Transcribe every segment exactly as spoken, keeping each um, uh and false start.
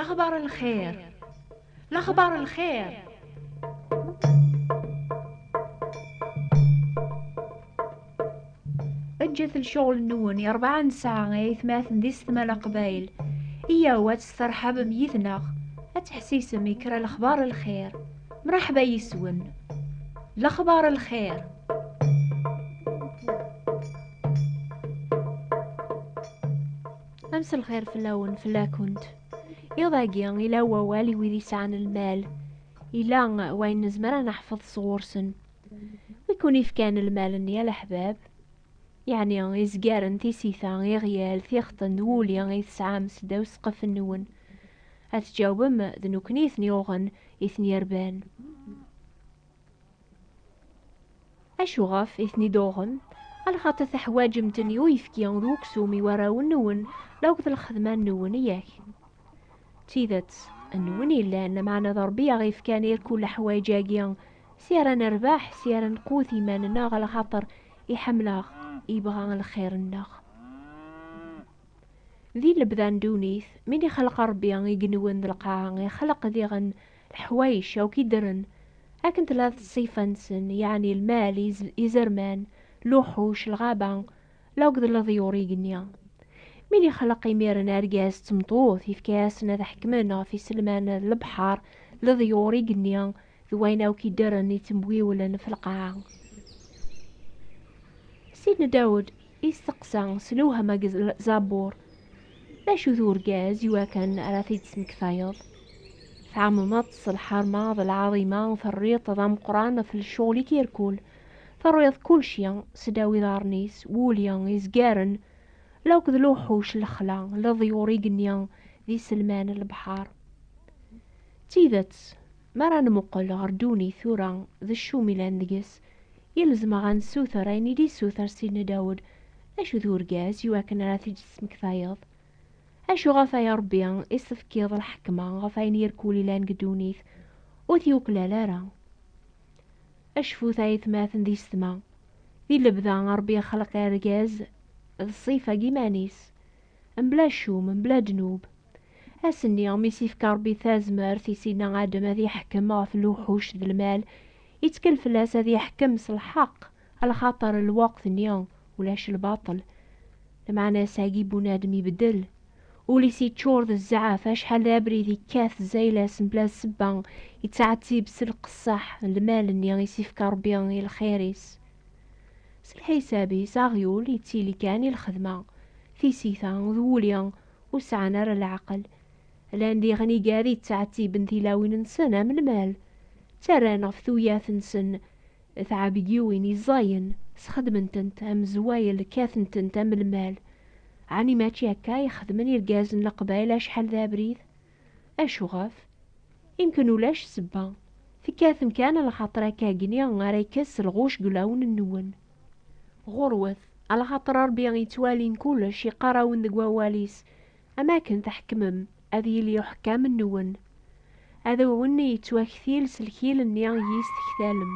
Lexbar n lxir. Lexbar n lxir. Eǧǧet lecɣel-nwen i rebɛa n ssaɛa, ay atmaten d isetma n Leqbayel. Iyyaw ad testerḥabem yid-neɣ, ad teḥsisem i kra lexbar n lxir. Mraḥba yis-wen. Lexbar n lxir. Amselxir fell-awen, fell-akent. Iḍ-agi, ila wawal i wid yesɛan lmal. Ila wayen nezmer ad neḥfeḍ sɣur-sen. Wi kun-ifkan lmal-nni, a leḥbab? Yeɛni, izgaren, tisita, iɣyal, tixṭen d wuli i tesɛam seddaw ssqef-nwen? Ad tǧawbem, d nekkni i ten-yuɣen, i ten-yerban. Acuɣef i ten-id-tuɣem? Alaxaṭer teḥwaǧem-ten i uyefki d uksum i warraw-nwen, lakked lxedma-nwen, yak? D tidet, nwen i llan, lameɛna d Ṛebbi i aɣ-ifkan irkul leḥwayeǧ-agi, si ara nerbeḥ, si ara nqut iman-nneɣ, alaxaṭer iḥemmel-aɣ, ibɣa lxir-nneɣ. Di lebda n ddunit, mi d-ixleq Ṛebbi igenwen d lqaɛa, ixleq diɣen leḥwayeǧ akk iddren, akken tella ṣṣifa-nsen, yeɛni lmal, iz-, izerman, luḥuc, lɣaba, lakked leḍyur igenni. Mi d-ixleq imiren argaz d tmeṭṭut, ifka-yasen ad ḥekmen ɣef iselman n lebḥer, leḍyur igenni, d wayen akk iddren ittemwiwlen f lqaɛa. Sidna Dawed isteqsa s lewham deg Zabur: "D acu d urgaz iwakken ara t-id-tesmektayeḍ? Tɛemmeḍ s lḥerma d lɛaḍima, terriḍ d ameqqran ɣef lecɣal-ik irkul, terriḍ kulci seddaw iḍarren-is, wuli izgaren, lakked luḥuc n lexla, leḍyur igenni d iselman n lebḥer." D tidet, mi ara nmuqel ɣer ddunit tura d ccum ilan deg-s, yelzem-aɣ ad nessuter ayen i d-issuter Sidna Dawed: "D acu d urgaz iwakken ara t-id-tesmektayeḍ? Acu ɣef ay a Ṛebbi i s-tefkiḍ lḥekma ɣef ayen irkul ilan deg ddunit, ur t-yuklal ara?" Acfut ay atmaten d isetma, di lebda Ṛebbi ixleq argaz d ṣṣifa n yiman-is, mebla ccum, mebla ddnub. Ass-nni mi s-ifka Ṛebbi tazmert i Sidna Adem ad iḥkem ɣef luḥuc d lmal, ittkel fell-as ad iḥkem s lḥeqq, alaxaṭer lweqt-nni ulac lbaṭel. Lameɛna ass-agi bunadem ibeddel. Ul-is yeččur d zzɛaf, acḥal d abrid ikkat zzayla-s mebla ssebba, yettɛettib s lqessaḥ n lmal-nni i s-ifka Ṛebbi i lxir-is. S lḥisab-is, aɣyul yettili kan i lxedma, tisita d wuli ur sɛan ara leɛqel. Llan diɣen igad yettɛettiben tilawin-nsen am lmal, ttarran ɣef tuyat-nsen tɛebgiwin iẓayen, sxedmen-tent am zzwayel, kkaten-tent am lmal. Ɛni mačči akka i xedmen irgazen n Leqbayel acḥal d abrid? Acuɣef? Imken ulac ssebba. Tekkatem kan lxaṭer akkagni ara yekkes lɣuc deg ulawen-nwen. Ɣurwet, alaxaṭer Ṛebbi yettwalin kullec, iqqar-awen deg wawal-is: "Am akken tḥekmem, ad yili uḥekkam-nwen." Ad awen-yettwaktil s lkil-nni i s-tektalem.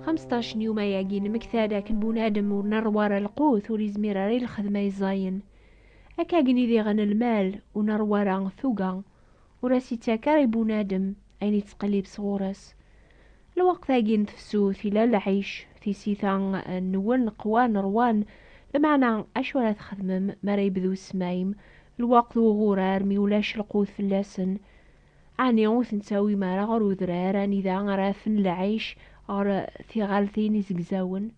Xemseṭṭac n yuma-agi nemmekta-d akken bunadem ur nerwa ara lqut, ur izmir ara i lxedma iẓayen. Akkagni diɣen lmal ur nerwa ara tuga, ur as-ittak ara i bunadem ayen ittqellib sɣur-s. Lweqt-agi n tefsut, ila lɛic, tisita nwen qwan, rwan, lameɛna acu ara txedmem mi ara yebdu ssmayem, lweqt uɣurar, mi ulac lqut fell-asen? Ɛni ur ten-tawim ara ɣer udrar, anida ara afen lɛic ɣer tiɣaltin izegzawen?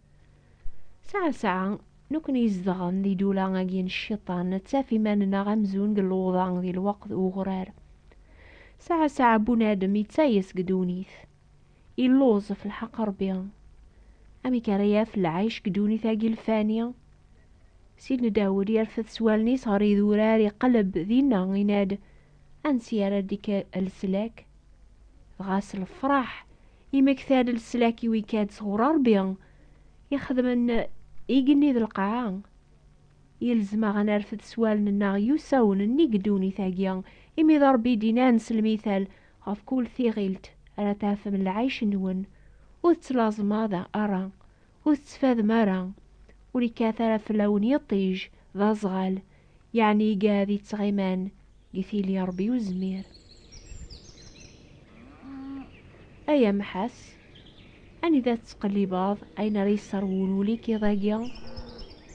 Saɛa saɛa, nekkni izedɣen di ddula-agi n cciṭan, nettaf iman-nneɣ amzun deg luḍa di lweqt uɣrar. Saɛa saɛa bunadem ittayes deg ddunit, illuẓ ɣef lḥeqq Ṛebbi. Amek ara yaf lɛic deg ddunit-agi lfani? Sidna Dawed yerfed s wallen-is ɣer idurar, iqleb dinna, yenna-d: Ansi ara d-ikka leslak? Dɣa s lefraḥ, imekta-d leslak-iw ikka-d sɣur Ṛebbi, ixedmen igenni d lqaɛa. Yelzem-aɣ ad nerfed s wallen-nneɣ yusawen nnig ddunit-agi, imi d Ṛebbi i d-innan s lmital: ɣef kul tiɣilt ara tafem lɛic-nwen, ur tettlaẓem ara, ur tettfadem ara, ur ikkat ara fell-awen yiṭij d aẓɣal, yeɛni igad yettɣiman deg tili Ṛebbi uzmir. Ay amḥas, anida tettqellibeḍ ayen ara yesserwun ul-ik iḍ-agi?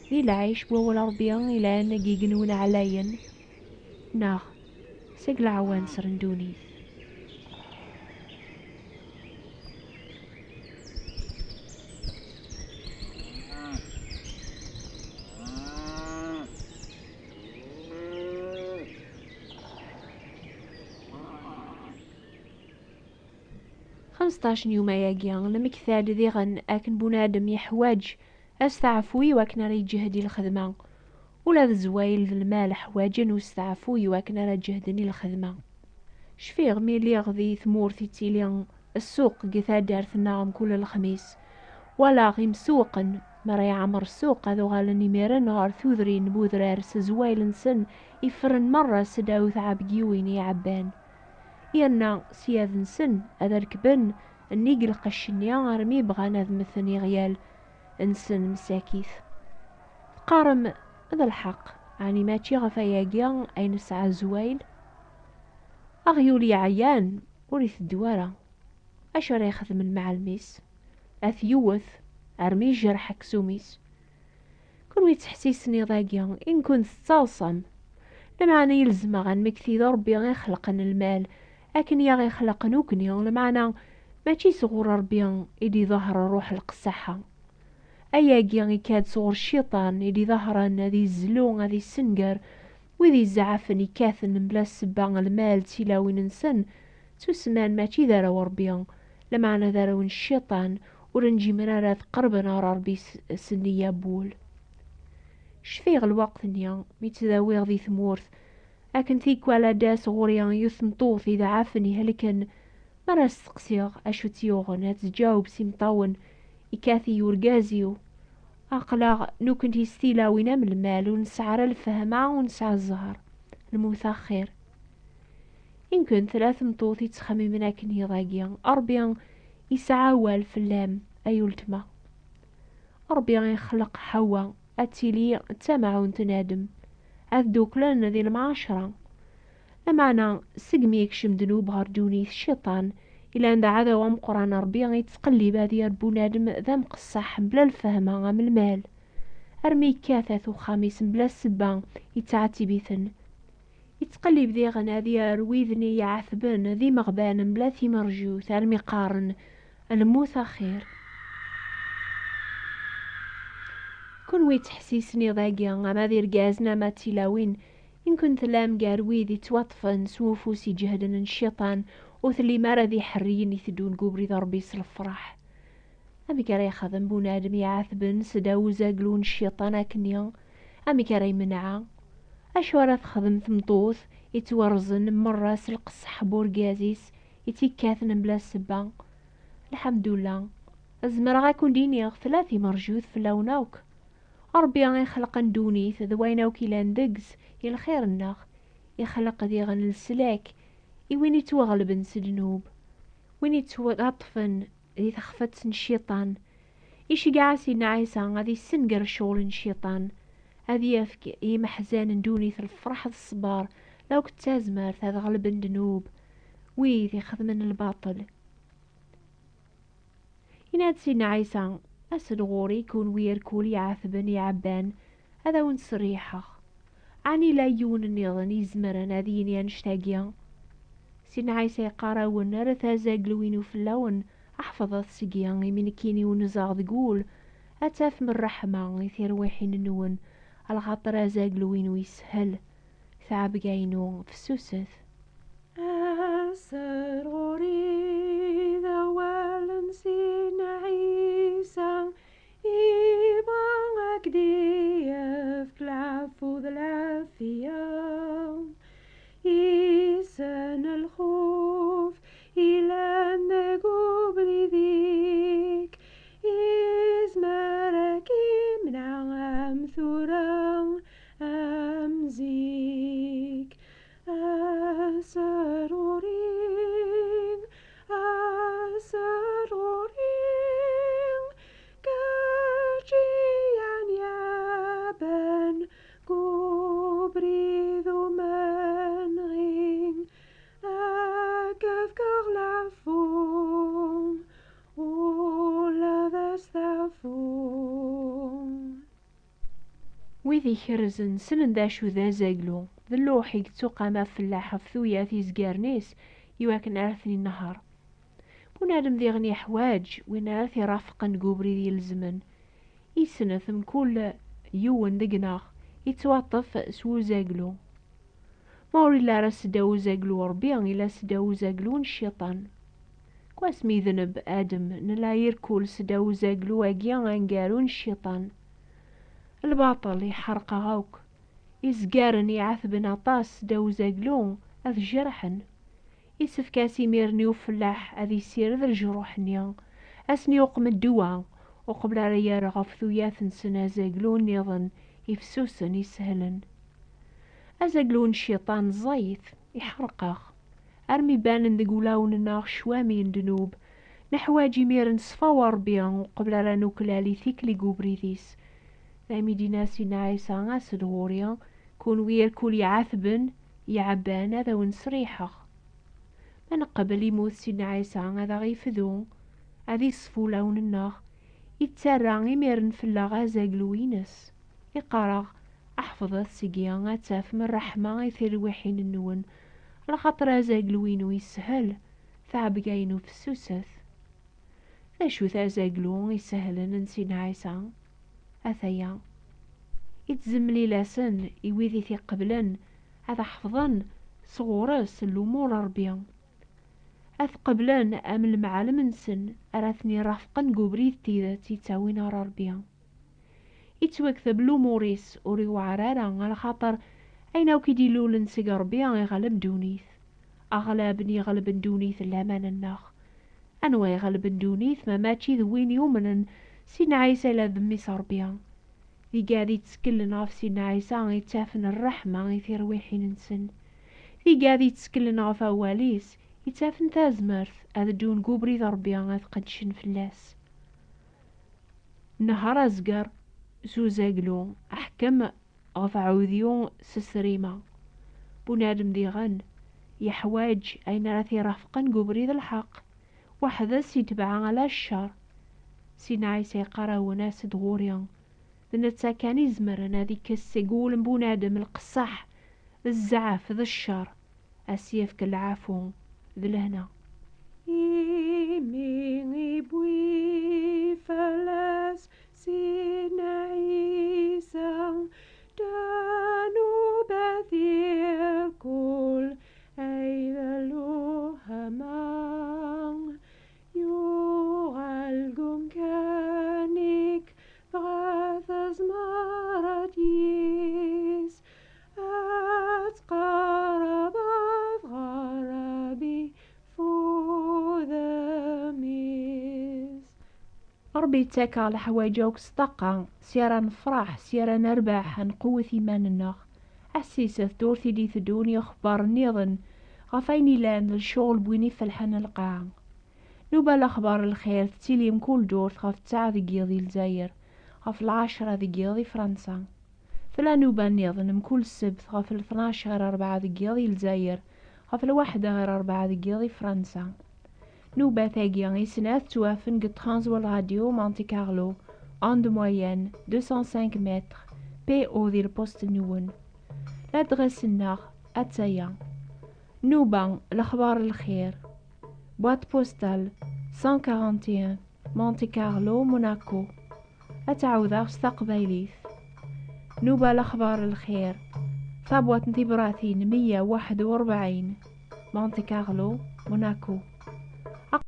Di lɛic n wawal Ṛebbi ilan deg igenwen ɛlayen, neɣ seg leɛwanser n ddunit? Xemseṭṭac n yuma-agi, nmektal diɣen akken bunadem yeḥwaǧ asteɛfu i wakken ara yeǧhed i lxedma. Ula d zzwayel d lmal ḥwaǧen usteɛfu i wakken ara ǧehden i lxedma. Cfiɣ mi lliɣ di tmurt i ttili ssuq deg taddart-nneɣ mkul lexmis. Walaɣ imsewwqen, mi ara iɛemmer ssuq, ad uɣalen imiren ɣer tudrin n udrar s zzwayel-nsen iffren merra seddaw tɛebgiwin i iɛebban. Yerna s yad-nsen ad rekben nnig lqecc-nni armi bɣan ad mmten iɣyal-nsen msakit. Teqqarem d lḥeqq, ɛni mačči ɣef ayagi ay nesɛa zzwayel? Aɣyul yeɛyan ur iteddu ara. Acu ara ixdem lmeɛlem-is? Ad t-yewwet armi yejreḥ aksum-is. Kunwi ttḥessisen iḍ-agi, i nkun tettaḍsam. Lameɛna yelzem-aɣ ad nmekti d Ṛebbi ixelqen lmal, akken i aɣ-ixleq nekkni, lameɛna mačči sɣur Ṛebbi i d-iḍehher ṛṛuḥ n lqessaḥa. Ayagi ikka-d sɣur cciṭan i d-iḍehren ad izlu, ad issenger. Wid izɛafen ikkaten mebla ssebba lmal d tilawin-nsen, ttusemman mačči d arraw n Ṛebbi, lameɛna d arraw n cciṭan, ur nǧimer ara ad qerben ɣer Ṛebbi s, s nniya n wul. Cfiɣ lweqt-nni mi ttdawiɣ di tmurt, akken tikwal ad d-tas ɣur-i yiwet tmeṭṭut iḍɛafen ihelken, mi ara s-steqsiɣ acu tt-yuɣen, ad tǧaweb s imeṭṭawen: ikkat-iyi urgaz-iw. Aql-aɣ nekkenti s tilawin am lmal, ur nesɛi ara lfehma, ur nesɛi zzher. Lmut axir. Imken tella tmeṭṭut yettxemmimen akken iḍ-agi: Ṛebbi yesɛa awal fell-am, ay uletma. Ṛebbi ixleq Ḥawa ad tili d tamɛunt n Adem, ad dduklen di lemɛacra. Lameɛna, segmi yekcem ddnub ɣer ddunit, cciṭan, ilan d aɛdaw ameqqran n Ṛebbi, yettqellib ad yerr bunadem d amqessaḥ mebla lfehma am lmal, armi yekkat at uxxam-is mebla ssebba, yettɛettib-iten. Yettqellib diɣen ad yerr widen i iɛetben d imeɣban mebla timerjut, armi qqaren: lmut axir. Kunwi ttḥessisen iḍ-agi, ama d irgazen ama d tilawin, imken tellam gar wid yettwaṭṭfen s ufus iǧehden n cciṭan, ur tellim ara d iḥerriyen iteddun deg ubrid n Ṛebbi s lefṛaḥ. Amek ara yexdem bunadem iɛetben seddaw uzaglu n cciṭan akkenni? Amek ara yemneɛ? Acu ara texdem tmeṭṭut yettwarẓen merra s lqesseḥ n urgaz-is i tt-ikkaten mebla ssebba? Lḥemdullah, zemreɣ ad kent-d-iniɣ tella timerjut fell-awen akk. Ṛebbi ixelqen ddunit d wayen akk ilan deg-s i lxir-nneɣ, ixleq diɣen leslak i win ittwaɣelben s ddnub, win ittwaṭṭfen di texfet n cciṭan. Iceggeɛ Sidna Ɛisa ad issenger ccɣel n cciṭan, ad yefk i yimeḥzan n ddunit lefṛeḥ d ṣṣber, la akk d tazmert ad ɣelben ddnub, wid ixedmen lbaṭel. Yenna-d Sidna Ɛisa: "As-d ɣur-i, kunwi irkul iɛetben iɛebban, ad awen-sserriḥeɣ. Ɛni la yiwen nniḍen izemren ad yini annect-agi?" Sidna Ɛisa yeqqar-awen: "Rret azaglu-inu fell-awen, ḥefḍet seg-i, imi nekkini unzeɣ deg wul, ad tafem ṛṛeḥma i tirwiḥin-nwen, lxaṭer azaglu-inu yeshel, tɛebga-inu fessuset." Aser ɣur-i d awal n Sidna Ɛisa, ibɣa ad k-d-yefk lɛafu d lɛafiya. Is- Ikerrzen ssnen d acu d azaglu, d lluḥ i yettuqam afellaḥ ɣef tuyat izgaren-is i wakken ara ten-inehher. Bunadem diɣen yeḥwaǧ win ara t-irafqen deg ubrid ilezmen. Isnet mkul yiwen deg-neɣ yettwaṭṭef s uzaglu. Ma ur illi ara seddaw uzaglu n Ṛebbi, illa seddaw uzaglu n cciṭan. Deg wasmi idenb Adem, nella irkul seddaw uzaglu-agi aneggaru n cciṭan. Lbaṭel iḥerq-aɣ akk. Izgaren iɛetben aṭas seddaw uzaglu ad jerḥen. Isefk-as imiren i ufellaḥ ad issired lejruḥ-nni, ad sen-yuqem ddwa, uqbel ara yerr ɣef tuyat-nsen azaglu nniḍen ifsusen isehlen. Azaglu n cciṭan ẓẓayet, iḥerq-aɣ. Armi banen deg wulawen-nneɣ ccwami n ddnub, neḥwaǧ imiren ṣṣfa n Ṛebbi uqbel ara nuklal i tikli n ubrid-is. D ayen i d-yenna Sidna Ɛisa: "As-d ɣur-i, kunwi irkul iɛetben, iɛebban, ad awen-sriḥeɣ." Ma neqbel imut Sidna Ɛisa ad aɣ-ifdu, ad iṣfu ulawen-nneɣ, ittarra imiren fell-aɣ azaglu-ines. Iqqar-aɣ: "Ḥefḍet seg-i, ad tafem ṛṛeḥma i tirwiḥin-nwen, lxaṭer azaglu-inu yeshel, taɛebga-inu fessuset." D acu-t azaglu isehlen n Sidna Ɛisa? Ataya, ittzemlil-asen i wid i t-iqeblen ad ḥefḍen sɣur-s lumuṛ n Ṛebbi, ad t-qeblen am lemɛalem-nsen ara ten-irafqen deg ubrid n tidet yettawin ɣer Ṛebbi. Ittwakteb lumuṛ-is ur iwɛer ara, lxaṭer ayen akk i d-ilulen seg Ṛebbi iɣleb ddunit. Aɣlab n iɣelben ddunit n laman-nneɣ. Anwa iɣelben ddunit ma mačči d win yumnen Sidna Ɛisa illa d Mmi-s n Ṛebbi? D igad itteklen ɣef Sidna Ɛisa ittafen ṛṛeḥma i tirwiḥin-nsen. D igad itteklen ɣef awal-is ittafen tazmert ad ddun deg ubrid n Ṛebbi, ad qeddcen fell-as. Nehher azger s uzaglu, ḥkem ɣef ɛudi s srima. Bunadem diɣen yeḥwaǧ ayen ara t-irafqen deg ubrid n lḥeqq. Weḥd-s itbeɛ ala ccer. Sidna Ɛisa yeqqar-awen: "As-d ɣur-i." D netta kan izemren ad ikkes seg wul n bunadem lqesseḥ, d zzɛaf, d ccer, ad s-yefk lɛafu d lehna. Imi iwwi fell-as Sidna Ɛisa ddnubat irkul, ay d lluhama, yuɣal deg umkan-ik, dɣa tazmert-is ad tqerrbeḍ ɣer Ṛebbi f udem-is. Ṛebbi yettak-aɣ leḥwayeǧ akk s ṭṭaqa, si ara nefṛeḥ, si ara nerbeḥ, ad nqewwet iman-nneɣ. Assiset ur t-id-iteddun i uxebbar nniḍen ɣef ayen ilan d lecɣel n win ifelḥen lqaɛa. Nuba lexbar n lxir tettili mkul ddurt ɣef ttesɛa deg yiḍ di Lezzayer, ɣef lɛecṛa deg yiḍ di Fransa. Tella nuba nniḍen mkul ssebt ɣef tnac ɣer rebɛa deg yiḍ di Lezzayer, ɣef lwaḥda ɣer rebɛa deg yiḍ di Fransa. Nubat-agi i snat ttwafen deg Transworld Radio Monte Carlo, onde moyenne deux cent cinq mètres, P O di lpost-nwen. Ladɣis-nneɣ attaya. Nuba, lexbar n lxir. Boîte postale cent quarante et un, Monte Carlo, Monaco. Ad tt-ɛawdeɣ s taqbaylit. Nuba, lexbar n lxir. Tabwaṭ n tibratin meyya u waḥed u rebɛin, Monte Carlo, Monaco.